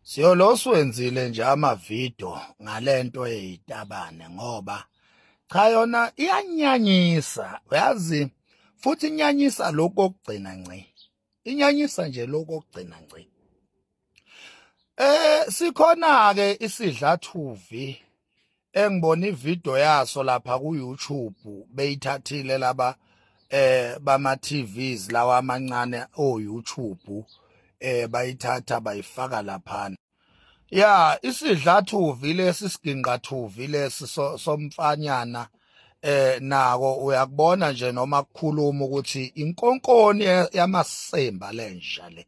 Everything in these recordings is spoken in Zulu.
Siyolosu wenzile nje amavidiyo ngalento eyitabane ngoba cha yona iyanyanyisa uyazi futhi inyanyisa lokhu okugcina ngci inyanyisa nje lokhu okugcina ngci. Sikhona ke isidlathuvi engibona ivideo yaso lapha ku YouTube beyithathile laba bama TVs lawa amancane o YouTube bayithatha bayifaka laphana. Ya, isidlathuvi lesi siginqathuvi lesi somfanyana nako uyakubona nje noma kukhuluma ukuthi inkonkoni yamasemba lenja le.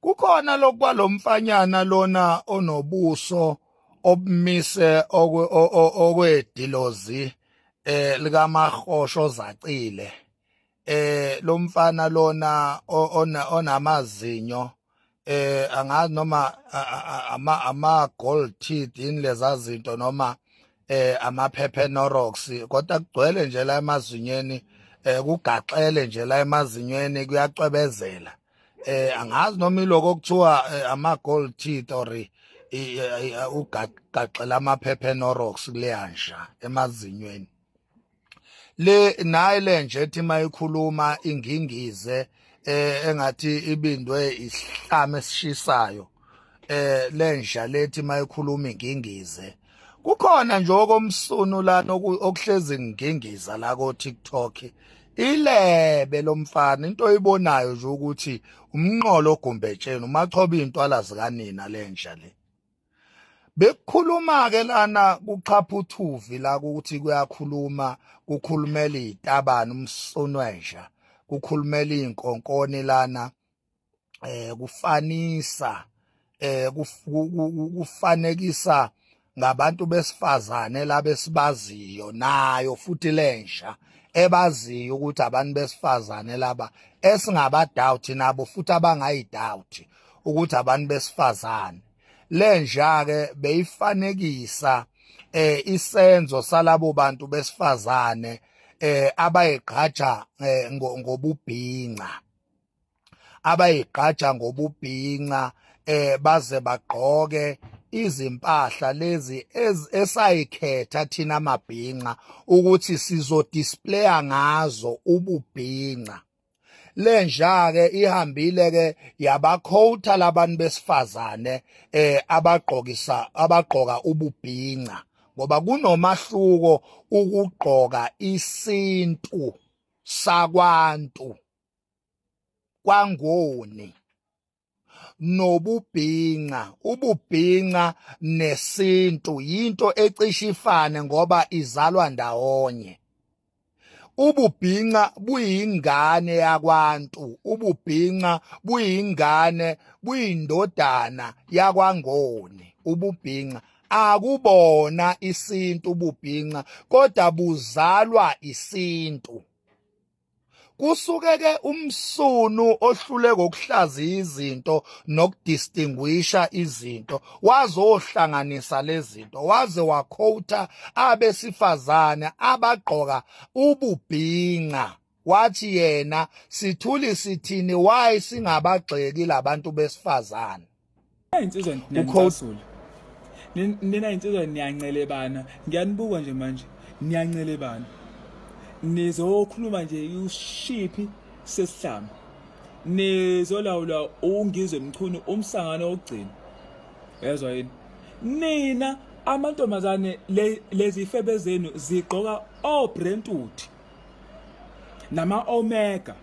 Kukhona lokwalomfanyana lona onobuso obumise okwedilozi likaMahosho zacile lomfana lona onamazinyo angazi noma ama gold teeth yini leza zinto noma amaphepha eNorox kodwa kugcwele nje la emazinyweni kugaxele nje la emazinyweni kuyacwebezela. Angazi noma iloko okuthiwa ama gold teeth or ugaxela amaphepha eNorox kuleyanja emazinyweni le. Naye lenje ethi mayikhuluma ingingize engathi ibindwe isihlame esishisayo lenja lethi mayikhuluma ingingize. Kukhona nje okomsunu lana okuhlezi ngingiza la ko TikTok ilebe lomfana into oyibonayo nje ukuthi umnqolo ogumbetsheni umachoba intwala zikanina lenja le. Bekukhuluma ke lana kuxhaphuthuvi la ukuthi kuyakhuluma kukhulumela izitabane umsunwenja kukhulumela inkonkoni lana kufanisa kufanekisa ngabantu besifazane labesibaziyo nayo futhi lenja ebaziyo ukuthi abantu besifazane laba esingaba doubt nabo futhi abangayi doubt ukuthi abantu besifazane. Lenja ke beyifanekisa isenzo salabo bantu besifazane abayigqaja ngobubhinca abayigqaja ngobubhinca baze bagqoke izimpahla lezi esayikhetha thina amabhinca ukuthi sizodisplaya ngazo ububhinca. Lenja ke ihambile ke yabakhowutha labantu besifazane abagqokisa abagqoka ububhinca ngoba kunomahluko ukugqoka isintu sakwantu kwangoni nobubhinca. Ububhinca nesintu yinto ecishe ifane ngoba izalwa ndawonye. Ububhinca buyingane yakwantu, ububhinca buyingane buyindodana yakwangoni. Ububhinca akubona isintu ububhinca kodwa buzalwa isintu. Kusuke ke umsunu ohlule ngokuhlaziya izinto nokudistinguisha izinto wazohlanganisa lezinto waze wakhowutha abesifazane abagqoka ububhinca wathi yena sithuli sithini why singabagxeki labantu besifazane. Insizwa niyanicasula. Nina insizwa niyancelebana. Ngiyanibuka nje manje. Niyancelebana. Nizokhuluma nje ushiphi sesihlama. Nizolawula uNgizwe Mchunu umsangano wokugcina. Yezwa yini? Nina amantombazane lezi febe zenu zigqoka oBrentwood nama Omega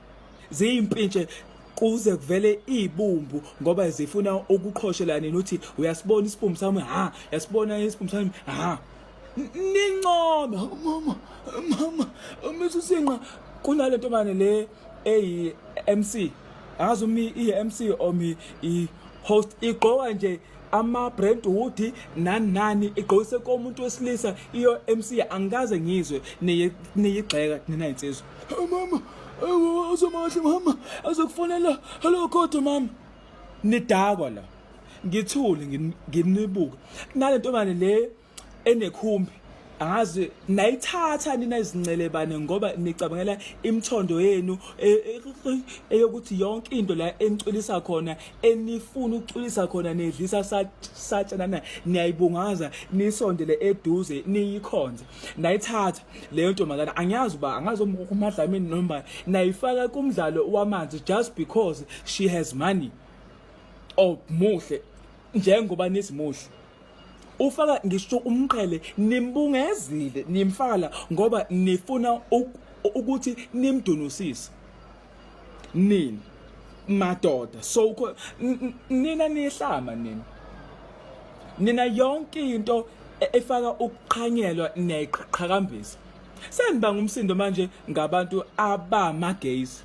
ziyimpintshe kuze kuvele ibumbu ngoba zifuna ukuqhoshelana nini uthi uyasibona isibumbu sami ha yasibona isibumbu sami ha nincome mama mama umithi usinqa kunale ntombane le eyi MC angazi umi i MC or mi i host igqoka nje ama Brentwood nani nani igqokise komuntu wesilisa iyo MC angikaze ngizwe niyigxeka nina insizwa mama uzomahle mama azokufonela hello kodwa mama nidakwa la ngithule nginibuka nale ntombane le enekhumbi. Angazi nayithatha nina izincelebane ngoba nicabangela imithondo yenu eyokuthi yonke into la enicwilisa khona, enifuna ukucwilisa khona, nidlisa satshanana, niyayibungaza, nisondele eduze, niyikhonze. Nayithatha leyo ntombazana, angiyazi uba angazi uMadlamini noma nayifaka kumdlalo wamanzi just because she has money or muhle njengoba nithi muhle. Ufaka ngisho umqhele, nimbungezile, nimfaka la ngoba nifuna ukuthi nimdunusise nini madoda. So nina nihlama nina yonke into efaka ukuqhanyelwa niyayiqhakambisa. Senibanga umsindo manje ngabantu abama gays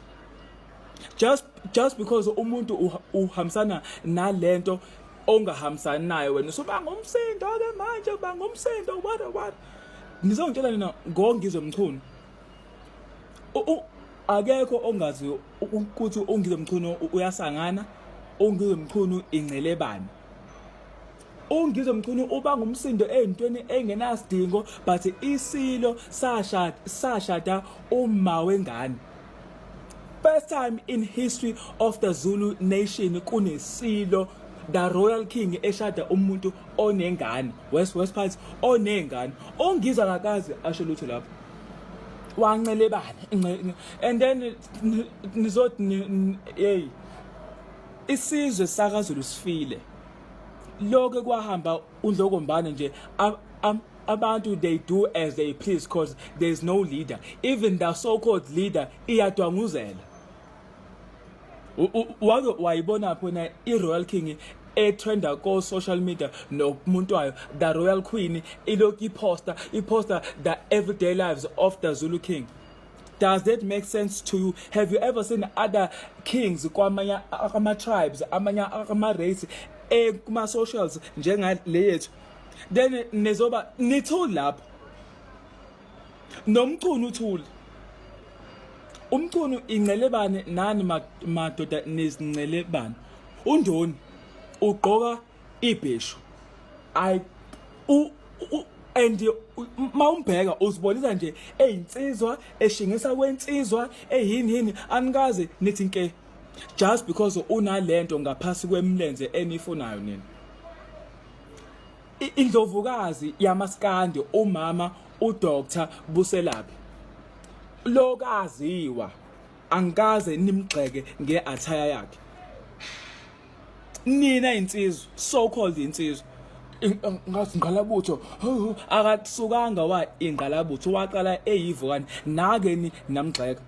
just because umuntu uhambisana nalento ongahambisani nayo wena, usubanga umsindo ke manje, banga umsindo. What nizongitshela nina ngoNgizwe Mchunu? Akekho ongazi ukuthi uNgizwe Mchunu uyasangana, uNgizwe Mchunu incelebane. UNgizwe Mchunu ubanga umsindo ey'ntweni engenasidingo, but isilo sashada uma wengane. First time in history of the Zulu nation kunesilo, the royal king, eshada umuntu onengane, west parts onengane. ONgizwe akakaze asho lutho lapho, wancelebana. And then nizothi, hey, isizwe sakaZulu sifile. Lokho kwahamba uNdlokombane nje, abantu they do as they please because there's no leader. Even the so called leader iyadwanguzela. Wake wayibona phona i-royal king etrenda ko social media nomuntu wayo, the royal queen, ilokhu iposta the everyday lives of the Zulu king? Does that make sense to you? Have you ever seen other kings kwamanye ama tribes, amanye ama race, kuma socials njengale yethu? Then nizoba nithule lapho noMchunu uthule. UMchunu incelebane, nani madoda nizincelebane. Undoni ugqoka ibheshu i u and mawumbheka uzibonisa nje eyinsizwa eshingisa kwensizwa eyini yini, anikaze nithi nke just because unalento ngaphasi kwemlenze enifunayo nina. Indlovukazi yamaskandi, umama uDr Buselaphi, lokaziwa, angikaze nimgxeke ngeattire yakhe nina insizwa, so called insizwa. Ngathi ingqalabutho akasukanga wa ingqalabutho, waqala eyivukane nake ni namgxeka.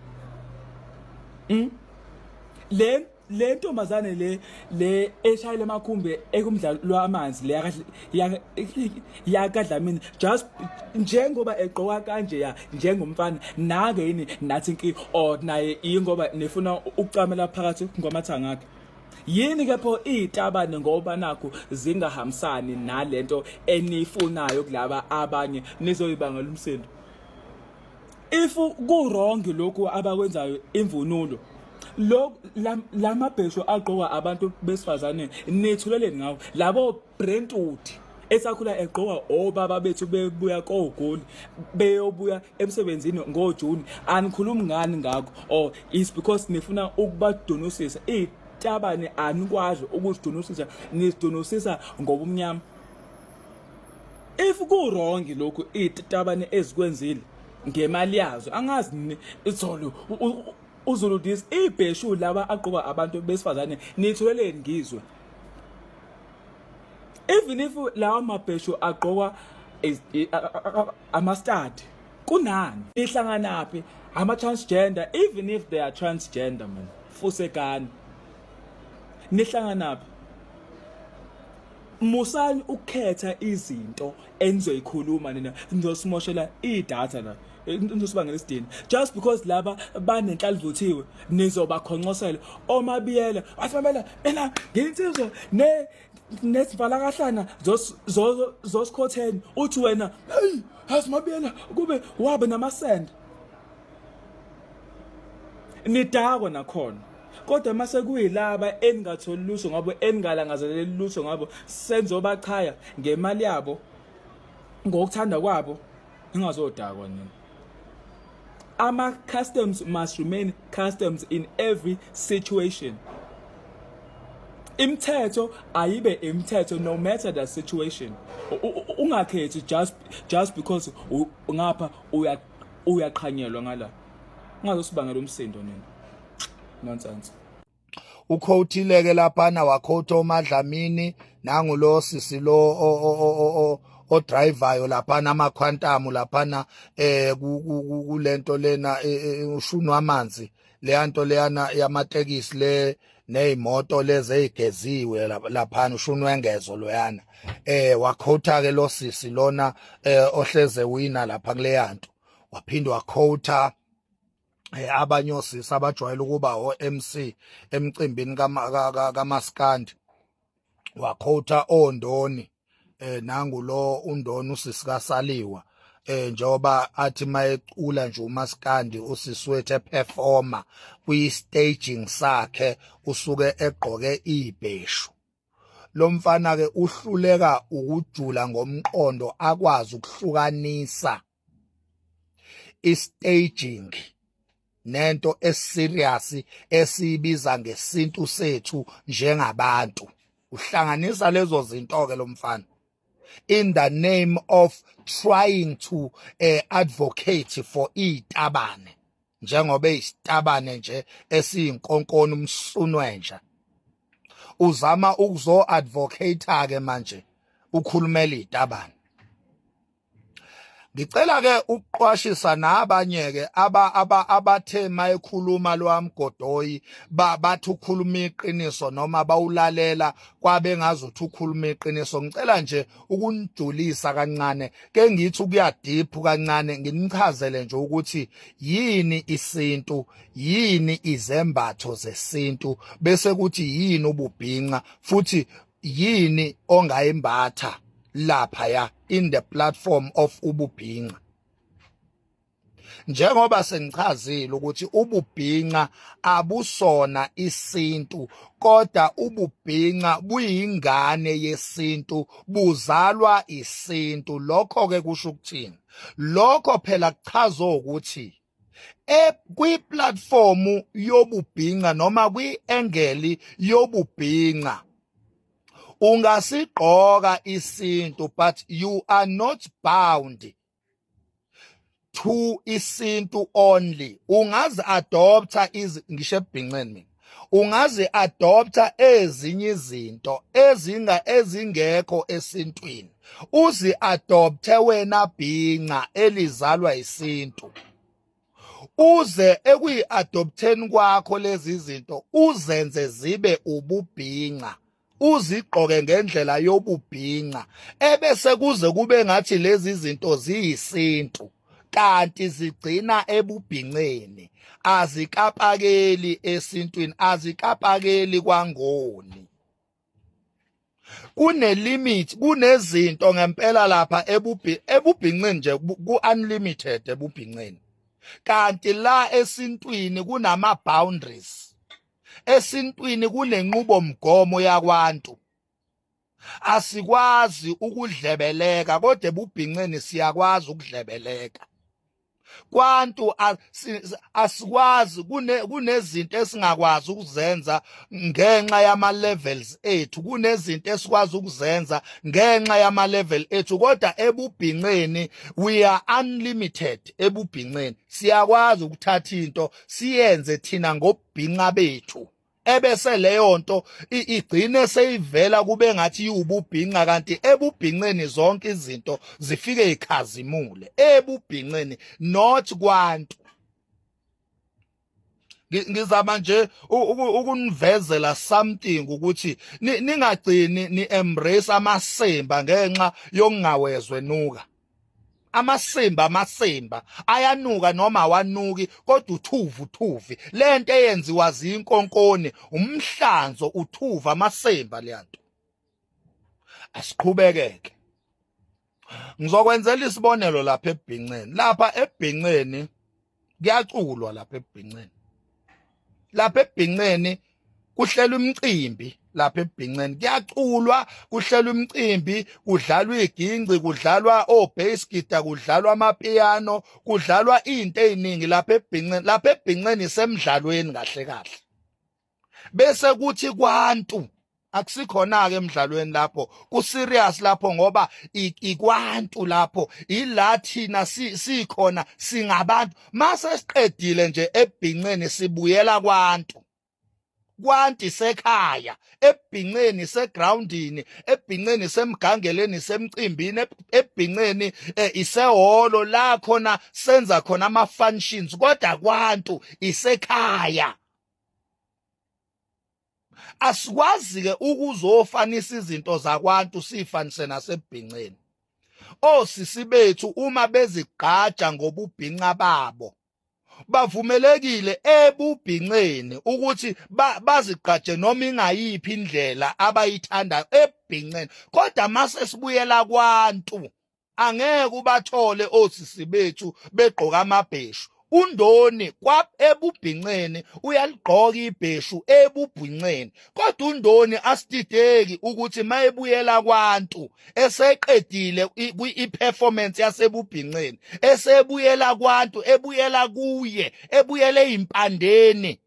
Le ntombazane le eshayela emakhumbi ekumdlalo lwamanzi le yakaDlamini, just njengoba egqoka kanje ya njengomfana, nake yini nathi inki or naye ingoba nifuna ukucamela phakathi ngwamathanga akhe yini ke pho izitabane, ngoba nakho zingahambisani nalento enifunayo kulaba abanye, nizoyibangela umsindo. If ku wrong lokhu abakwenzayo, imvunulo lo lamabheshu agqokwa abantu besifazane, nithuleleni ngawo? Labo Brentwood esakhula egqokwa obaba bethu bebuya koGoli, beyobuya emsebenzini ngoJune, anikhulumi ngani ngakho? Or is because nifuna ukubadunusisa izitabane? Anikwazi ukuzidunusisa, nizidunusisa ngobumnyama. If ku wrong lokhu izitabane ezikwenzile ngemali yazo, angazi itholo uZulu this ibheshu laba agqoka abantu besifazane, nithuleleni ngizwe? Even if lawa mabheshu agqokwa ama-stud, kunani ihlanganaphi ama-transgender? Even if they are transgender, man, fusekani, nihlanganaphi? Musani ukukhetha izinto enizoyikhuluma nina, nizosimoshela idatha la, nizosibangela isidini just because laba banenhlalivuthiwe, nizobakhonqosela omabiyela. Wathi mamela mina ngiyinsizwa ne nesivalakahlana zosikhotheni, uthi wena, hey, yazi mabiyela kube wabe namasende nidakwa nakhona. Kodwa mase kuyilaba eningatholi lutho ngabo, eningalangazeleli lutho ngabo, senzobachaya ngemali yabo ngokuthanda kwabo. Ningazodakwa nina. Ama customs must remain customs in every situation. Imithetho ayibe imithetho no matter the situation. Ungakhethi just because ngapha uyaqhanyelwa ngala. Ungazosibangela umsindo nina. Nonsense. Uquote-ile ke laphana, waquote oMadlamini, nangu lo sisi lo odrivayo laphana ama-Quantum laphana, kulento lena ushunwa amanzi, leyanto leyana yamatekisi le nezimoto lezi ezigeziwe laphana, ushunwa engezo loyana. Waquota ke lo sisi lona ohleze wina lapha kuleyanto, waphinde waquota abanye osisi abajwayele ukuba o-MC emcimbini kaMaskandi, waquota oNdoni, nangu lo uNdoni, usisi kaSaliwa, njengoba athi mayecula nje uMaskandi usisi wethu eperforma kwi staging sakhe, usuke egqoke ibheshu. Lo mfana ke uhluleka ukujula ngomqondo, akwazi ukuhlukanisa istaging nento eserious esibiza ngesintu sethu njengabantu. Uhlanganisa lezo zinto ke lo mfana in the name of trying to advocate for izitabane, njengoba eyisitabane nje esiyinkonkoni, umsunwenja. Uzama ukuzo advocate ke manje, ukhulumela izitabane. Ngicela ke ukuqwashisa nabanye ke aba aba abathe mayekhuluma lwamgodoyi bathi ukhuluma iqiniso, noma bawulalela kwabe ngazuthi ukhuluma iqiniso. Ngicela nje ukunijulisa kancane ke, ngithi ukuya deep kancane, nginichazele nje ukuthi yini isintu, yini izembatho zesintu, bese kuthi yini ububhinca, futhi yini ongayimbatha lapha ya in the platform of ububhinca. Njengoba sengichazile ukuthi ububhinca abusona isintu, kodwa ububhinca buyingane yesintu, buzalwa isintu. Lokho ke kusho ukuthini? Lokho phela kuchaza ukuthi kwi-platform yobubhinca noma kwi-angle yobubhinca ungasigqoka isintu, but you are not bound to isintu only. Ungazi adopta iz ngisho ebhinceni mina, ungazi adopta ezinye izinto ezingekho esintwini, uzi adopte wena bhinca elizalwa isintu, uze ekuyi-adopteni kwakho lezi zinto uzenze zibe ububhinca, uzigqoke ngendlela yobubhinca, ebese kuze kube ngathi lezi zinto ziyisintu, kanti zigcina ebubhinceni, azikapakeli esintwini, azikapakeli kwangoni. Kune limit, kunezinto ngempela lapha ebubhinceni nje, ku unlimited ebubhinceni, kanti la esintwini kunama boundaries, esintwini kunenqubomgomo yakwantu. Asikwazi ukudlebeleka, kodwa ebubhinceni siyakwazi ukudlebeleka. Kwantu asikwazi, kunezinto esingakwazi ukuzenza ngenxa yama levels ethu, kunezinto esikwazi ukuzenza ngenxa yama level ethu, kodwa ebubhinceni we are unlimited. Ebubhinceni siyakwazi ukuthatha into siyenze thina ngobhinca bethu, ebese leyo nto igcine seyivela kube ngathi iwububhinca, kanti ebubhinceni zonke izinto zifike ikhazimule ebubhinceni, not kwantu. Ngizama nje ukunivezela something ukuthi ningagcini ni embrace amasimba ngenxa yokungawezwe nuka amasimba. Amasimba ayanuka noma awanuki, kodwa uthuvu uthuvi lento eyenziwa zinkonkoni, umhlanzo, uthuva amasimba leyanto. Asiqhubekeke, ngizokwenzela isibonelo lapha ebhinceni. Lapha ebhinceni kuyaculwa, lapha ebhinceni, lapha ebhinceni kuhlelwa imicimbi. Lapha ebhinceni kuyaculwa, kuhlelwa imicimbi, kudlalwa igingci, kudlalwa o-bass guitar, kudlalwa amapiano, kudlalwa izinto eziningi lapha ebhinceni. Lapha ebhinceni isemdlalweni kahle kahle. Bese kuthi kwantu akusikhona ke emdlalweni lapho, ku serious lapho, ngoba ikwantu lapho ila thina sikhona singabantu. Mase siqedile nje ebhinceni, sibuyela kwantu. Kwanti sekhaya, ebhinceni segroundini, ebhinceni semgangeleni, semcimbini, ebhinceni isehholo la khona senza khona ama functions, kodwa kwantu isekhaya. Asikwazi ke ukuzofanisa izinto zakwantu sifanise nasebhinceni. Osisi bethu uma bezigqaja ngobubhinca babo, bavumelekile ebubhinceni ukuthi bazigqaje noma ingayiphi indlela abayithandayo ebhinceni, kodwa mase sibuyela kwantu angeke ubathole osisi bethu begqoka amabheshu. Undoni kwa ebubhinceni uyaligqoka ibheshu ebubhinceni, kodwa undoni asidideki ukuthi mayebuyela kwantu eseqedile i-performance yasebubhinceni, esebuyela kwantu, ebuyela kuye, ebuyele ezimpandeni,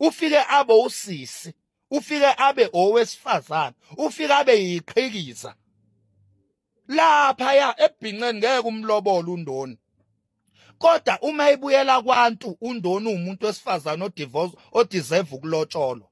ufike abe usisi, ufike abe owesifazane, ufike abe yiqhikiza. Lapha ya ebhinceni ngeke umlobolo undoni, kodwa uma ebuyela kwantu undoni umuntu wesifazane odivorce, odeserve ukulotsholwa.